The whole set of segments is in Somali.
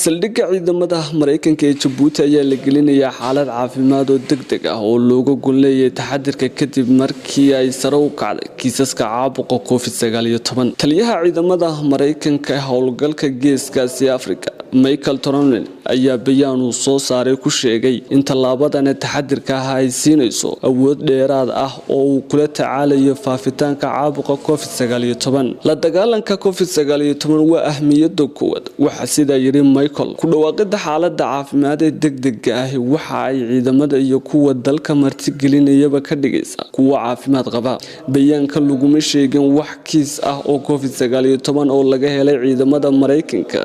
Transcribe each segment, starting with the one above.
Saldhigga ciidamada Mareykanka ee Jabuuti ayaa la gelinayaa xaalad caafimaad oo degdeg ah oo looga gol leeyahay taxadirka kadib markii ay sare u kacday kiisaska caabuqa Covid-19. Taliyaha ciidamada Mareykanka ee howlgalka Geeskaasi Afrika, Michael Tronel, ayaa bayaan uu soo saaray ku sheegay in tallaabadan taxadirka ah ay siinayso awood dheeraad ah oo uu kula tacaalayo faafitaanka caabuqa Covid-19. La dagaalanka Covid-19 waa ahmiyadda koowaad, waxaa sidaa yiri Michael. Ku dhawaaqida xaaladda caafimaad ee degdega ahi waxa ay ciidamada iyo kuwa dalka martigelinayaba ka dhigaysaa kuwo caafimaad qaba. Bayaanka laguma sheegin wax kiis ah oo Covid-19 oo laga helay ciidamada Mareykanka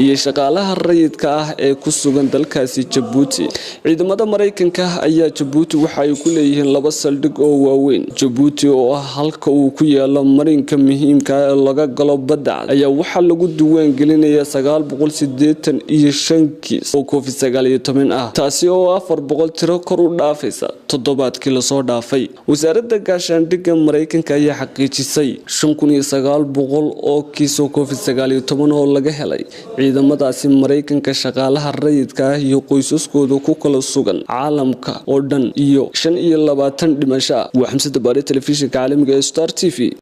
iyo shaqaalaha rayidka ah ee ku sugan dalkaasi Jabuuti. Ciidamada Mareykanka ayaa Jabuuti waxa ay ku leeyihiin laba saldhig oo waaweyn. Jabuuti oo ah halka uu ku yaalo marinka muhiimka ah ee laga galo badda ayaa waxaa lagu diiwaan gelinayaa 985 kiis oo Covid-19 ah, taasi oo 400 tiro kor u dhaafaysa toddobaadkii lasoo dhaafay. Wasaaradda Gaashaandhigga Mareykanka ayaa xaqiijisay 5900 oo kiis oo Covid-19 oo laga helay ciidamadaasi Mareykanka, shaqaalaha rayidka ah iyo qoysaskooda ku kala sugan caalamka oo dhan, iyo 25 dhimasho ah. Waa Xamse Dabaare, telefishinka caalamiga ee Star TV.